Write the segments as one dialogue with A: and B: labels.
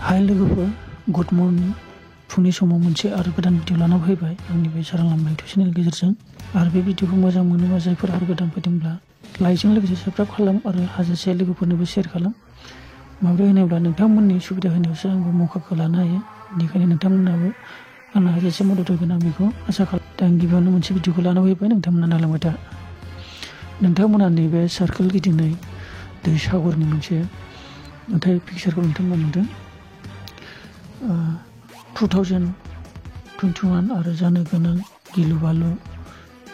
A: हाय लोगोफोर good morning फुंनि समाव मोनसे आरो गोदान भिडिअ लाना फैबाय आंनि बे सारांलांबाय इउटुब चेनेलनि गेजेरजों आरो बे भिडिअखौ मोजां मोनोबा जायफोर आरो गोदान फैदोंब्ला लाइकजों लोगोसे साबस्क्राइब खालाम आरो हाजासे लोगोफोरनोबो शेयार खालाम माबोरै होनोब्ला नोंथांमोननि सुबिदा होनायावसो आंबो मौकाखौ लानो हायो बेनिखायनो नोंथांमोनाबो आंनो हाजासे मदद होगोन आं बेखौ आसा खालामो दा आं गिबियावनो मोनसे भिडिअखौ लाना फैबाय नोंथांमोना नायलांबाय था नोंथांमोना नैबे सार्कोल गिदिंनाय दै सागरनि मोनसे नुथाय पिक्चारखौ नोंथांमोना नुदों 2021 आरो जानो गोनां गिलु बालु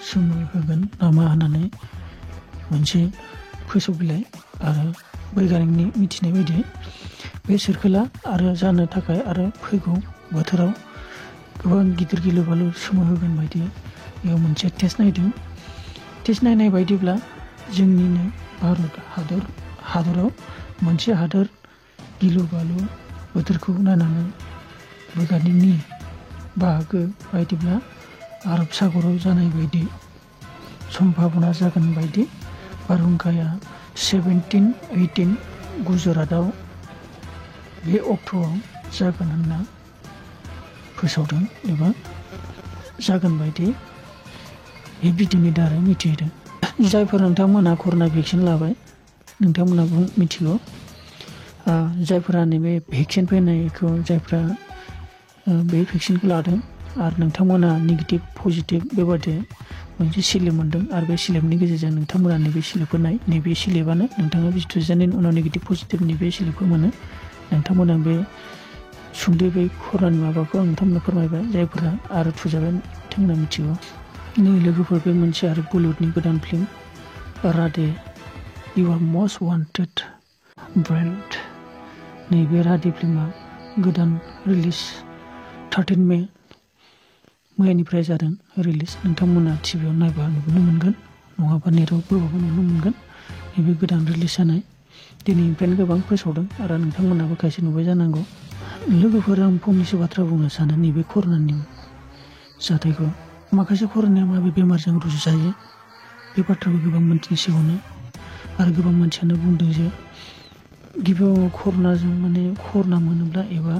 A: सोमोहोगोन नामा होननानै मोनसे फोसाव बिलाइ आरो बैगानिकनि मिथिनाय बायदि बे सार्कोला आरो जानो थाखाय आरो फैगौ बोथोराव गोबां गिदिर गिलु बालु सोमोहोगोन बायदि बेयाव मोनसे टेस्ट नायदों टेस्ट नायनाय बायदिब्ला जोंनिनो भारत हादराव मोनसे हादर गिलु बालु बोथोरखौ नायनानै बैगानिकनि बाहागो बायदिब्ला आरब सागराव जानाय बायदि सम्भावना जागोन बायदि बारहुंखाया 17-18 गुजरातआव बे अक्ट'आव जागोन होनना फोसावदों एबा जागोन बायदि बे भिडिअनि दारै मिथिहोदों जायफोर नोंथांमोना कर'ना भेक्सिन लाबाय नोंथांमोना मिथिगौ जायफोरा नैबे भेक्सिन फैनायखौ जायफ्रा बे भेक्सिनखौ लादों आरो नोंथांमोना नेगेटिभ पजिटिभ बेबादि मोनसे स्लिप मोन्दों आरो बे स्लिपनि गेजेरजों नोंथांमोना नैबे स्लिपखौ नाय नैबे स्लिपआनो नोंथाङा बिजिथ' जानायनि उनाव नेगेटिभ पजिटिभनि बे स्लिपखौ मोनो नोंथांमोना बे सुंद'यै बे कर'नानि माबाखौ आं नोंथांमोननो फोरमायबाय जायफोरा आरो थुजाबाय बिथांमोना मिथिगौ नै लोगोफोर बे मोनसे आरो बलिउडनि गोदान फिल्म राधे इउ आर मस्ट वान्टेड ब्रेन्ड नैबे राधे फिल्मा गोदान रिलिज 13 मे मैयानिफ्राय जादों रिलिज नोंथांमोना टिभिआव नायबा नुनो मोनगोन नङाबा नेटआव बोबाबो नुनो मोनगोन नैबे गोदान रिलिज जानाय दिनैनिफ्रायनो गोबां फोसावदों आरो नोंथांमोनाबो खायसे नुबाय जानांगौ लोगोफोर आं फंनैसो बाथ्रा बुंनो सानो नैबे कर'नानि जाथायखौ माखासे कर'नाया माबे बेमारजों रुजुजायो बे बाथ्राखौ गोबां मानसिनि सिगाङावनो आरो गोबां मानसियानो बुंदों जे गिबियाव कर'नाजों माने कर'ना मोनोब्ला एबा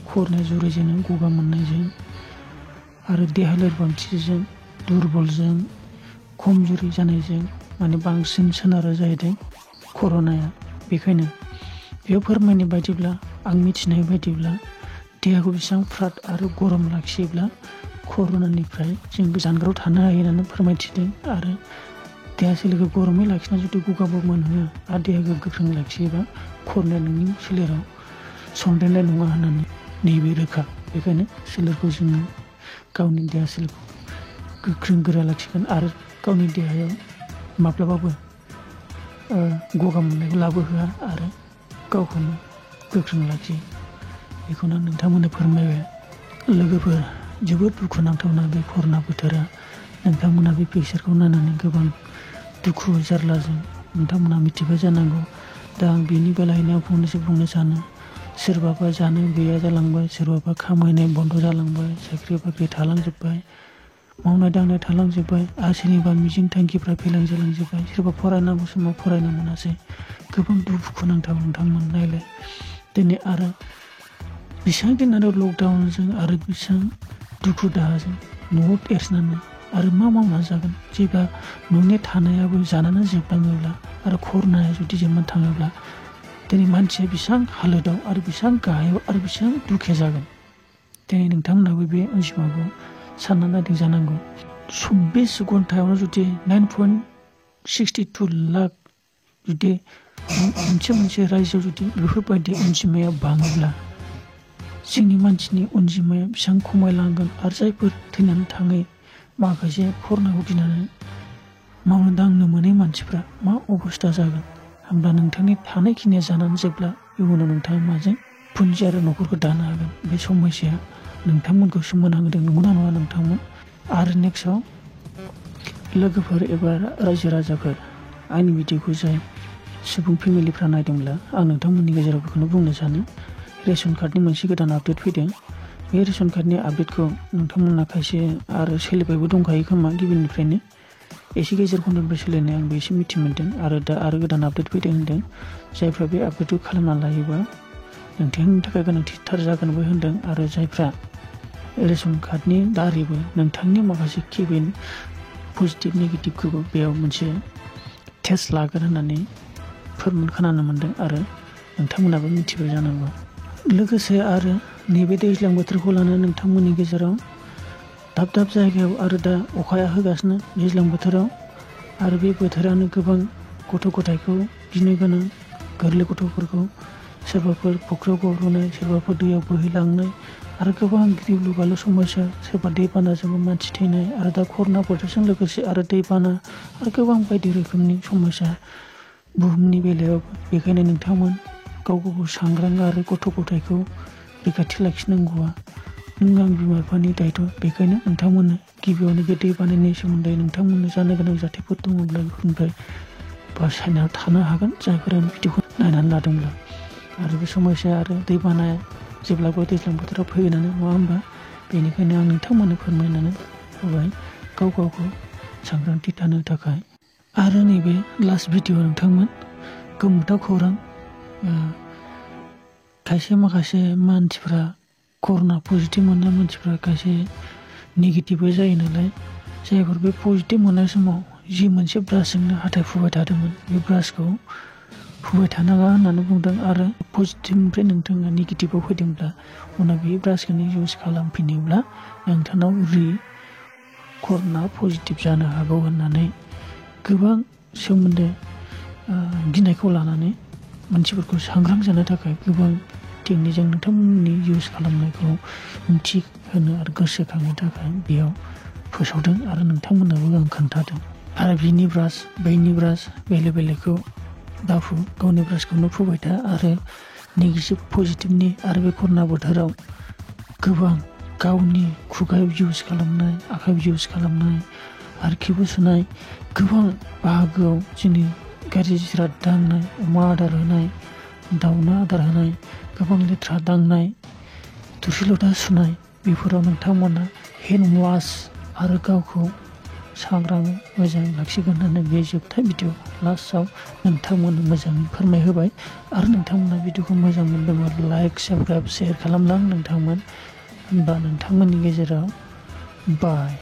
A: कर'नाया जुरिजेनो गगा मोननायजों आरो देहा लोरबांथिजों दुरबलजों खमजुरि जानायजों माने बांसिन सोनारो जाहैदों कर'नाया बेखायनो बेयाव फोरमायनाय बायदिब्ला आं मिथिनाय बायदिब्ला देहाखौ बेसेबां फ्राद आरो गरम लाखियोब्ला कर'नानिफ्राय जों जानगाराव थानो हायो होननानै फोरमायथिदों आरो देहा सोलेरखौ गरमै लाखिनानै जुदि गगाबो मोनहोयो आरो देहाखौ गोख्रों लाखियोबा कर'नाया नोंनि सोलेराव सन्देरनाय नङा होननानै नैबे रोखा बेखायनो सोलेरखौ जोङो गावनि देहा सोलेरखौ गोख्रों गोरा लाखिगोन आरो गावनि देहायाव माब्लाबाबो गगा मोननायखौ लाबोहोआ आरो गावखौनो गोख्रों लाखियो बेखौनो नोंथांमोननो फोरमायबाय लोगोफोर जोबोद दुखुनांथावना बे कर'ना बोथोरा नोंथांमोना बे पिक्चारखौ नायनानै गोबां दुखु जारलाजों नोंथांमोना मिथिबाय जानांगौ दा आं बेनि बेलायैनो आं फंनैसो बुंनो सानो सोरबाबा जानो गैया जालांबाय सोरबाबा खामायनाय बन्द' जालांबाय साख्रि बाख्रि थालांजोब्बाय मावनाय दांनाय थालांजोब्बाय आरो सोरनिबा मिजिं थांखिफ्रा फेलें जालांजोब्बाय सोरबा फरायनांगौ समाव फरायनो मोनासै गोबां दुखुनांथाव नोंथांमोन नायलाय दिनै आरो बेसेबां दिन आरो लकडाउनजों आरो बेसेबां दुखु दाहाजों न'आव एरसोनानै आरो मा मावना जागोन जेब्ला न'नि थानायाबो जानानै जोबलाङोब्ला आरो कर'नाया जुदि जोबनानै थाङोब्ला दिनै मानसिया बेसेबां हालोदाव आरो बेसेबां गाहायाव आरो बेसेबां दुखिया जागोन दिनै नोंथांमोनाबो बे अनजिमाखौ सानना नायदों जानांगौ 24 घन्टायावनो जुदि 9.62 लाख जुदि मोनसे रायजोआव जुदि बेफोरबायदि अनजिमाया बाङोब्ला जोंनि मानसिनि अनजिमाया बेसेबां खमायलांगोन आरो जायफोर थैनानै थाङै माखासे कर'नाखौ गिनानै मावनो दांनो मोनै मानसिफ्रा मा अबस्था जागोन होमब्ला नोंथांनि थानायखिनिया जानानै जेब्ला इयुनाव नोंथाङा माजों फुन्जि आरो न'खरखौ दानो हागोन बे समयसाया नोंथांमोनखौ सोमोनांदों नंगौना नङा नोंथांमोन आरो नेक्स्टआव लोगोफोर एबा रायजो राजाफोर आंनि भिडिअखौ जाय सुबुं फेमिलिफ्रा नायदोंब्ला आं नोंथांमोननि गेजेराव बेखौनो बुंनो सानो रेशन कार्डनि मोनसे गोदान आपडेट फैदों बे रेशन कार्डनि आपडेटखौ नोंथांमोना खायसे आरो सोलिबायबो दंखायो खोमा गिबिनिफ्रायनो एसे गेजेर खन्दनिफ्राय सोलायनाय आंबो एसे मिथि मोन्दों आरो दा आरो गोदान आपडेट फैदों होनदों जायफ्रा बे आपडेटखौ खालामना लायोबा नोंथांनि थाखाय गोनांथिथार जागोनबो होनदों आरो जायफ्रा रेशन कार्डनि दारैबो नोंथांनि माखासे केबिन पजिटिभ नेगेटिभखौबो बेयाव मोनसे टेस्ट लागोन होननानै खोनानो मोनदों आरो नोंथांमोनाबो मिथिबाय जानांगौ। लोगोसे आरो नैबे दैज्लां बोथोरखौ लानानै नोंथांमोननि गेजेराव दाब दाब जायगायाव आरो दा अखाया होगासिनो दैज्लां बोथोराव आरो बे बोथोरानो गोबां गथ' गथायखौ गिनो गोनां गोरलै गथ'फोरखौ सोरबाफोर फुख्रियाव गब्र'नाय सोरबाफोर दैयाव बोहैलांनाय आरो गोबां गिलु बालु समस्या सोरबा दैबानाजोंबो मानसि थैनाय आरो दा कर'ना बोथोरजों लोगोसे आरो दैबाना आरो गोबां बायदि रोखोमनि समस्या बुहुमनि बेलायाव बेखायनो नोंथांमोन गाव गावखौ सांग्रां आरो गथ' गथायखौ रैखाथि लाखिनांगौआ नों आं बिमा बिफानि दायथ'। बेखायनो नोंथांमोननो गिबियावनो बे दै बानायनि सोमोन्दै नोंथांमोननो जानो गोनां जाथायफोर दङब्ला बेफोरनिफ्राय बासायना थानो हागोन जायफोरा भिडिअखौ नायनानै लादोंब्ला। आरो बे समस्या आरो दैबानाया जेब्लाबो दैज्लां बोथोराव फैयोनानो नङा होमबा, बेनिखायनो आं नोंथांमोननो फोरमायनानै होबाय गाव गावखौ सांग्रांथि थानो थाखाय। आरो नैबे लास्ट भिडिअ नोंथांमोन गोमोथाव खौरां, खायसे माखासे मानसिफ्रा कर'ना पजिटिभ मोननाय मानसिफ्रा खायसे नेगेटिभबो जायो नालाय, जायफोर बे पजिटिभ मोननाय समाव जि मोनसे ब्रासजोंनो हाथाय फुबाय थादोंमोन बे ब्रासखौ फुबाय थानाङा होननानै बुंदों आरो पजिटिभनिफ्राय नोंथाङा नेगेटिभआव फैदोंब्ला उनाव बे ब्रासखौनो इउज खालामफिनोब्ला नोंथांनाव कर'ना पजिटिभ जानो हागौ होननानै गोबां सोमोन्दो गिनायखौ लानानै मानसिफोरखौ सांग्रां जानो थाखाय गोबां टेकनिकजों नोंथांमोननि इउज खालामनायखौ मिथिहोनो आरो गोसोखांनो थाखाय बेयाव फोसावदों आरो नोंथांमोननोबो आं खोन्थादों। आरो बिनि ब्रास बैनि ब्रास बेलेग बेलेगखौ दाफु, गावनि ब्रासखौनो फुबाय था आरो नेगेटिभ पजिटिभनि आरो बे कर'ना बोथोराव गोबां गावनि खुगायाव इउज खालामनाय आखाइयाव इउज खालामनाय आरो खिबु सुनाय गोबां बाहागोआव जोंनि गाज्रि जिराद दांनाय, अमा आदार होनाय, दाउनो आदार होनाय, गोबां लेथ्रा दांनाय, थोरसि लथा सुनाय बेफोराव नोंथांमोना हेन्ड वास आरो गावखौ सांग्राङै मोजाङै लाखिगोन होननानै बे जोबथा भिडिअ लास्टआव नोंथांमोननो मोजाङै फोरमायहोबाय। आरो नोंथांमोना भिडिअखौ मोजां मोनदोंबा लाइक साबस्क्राइब शेयार खालामलां नोंथांमोन। होनबा नोंथांमोननि गेजेराव बाय।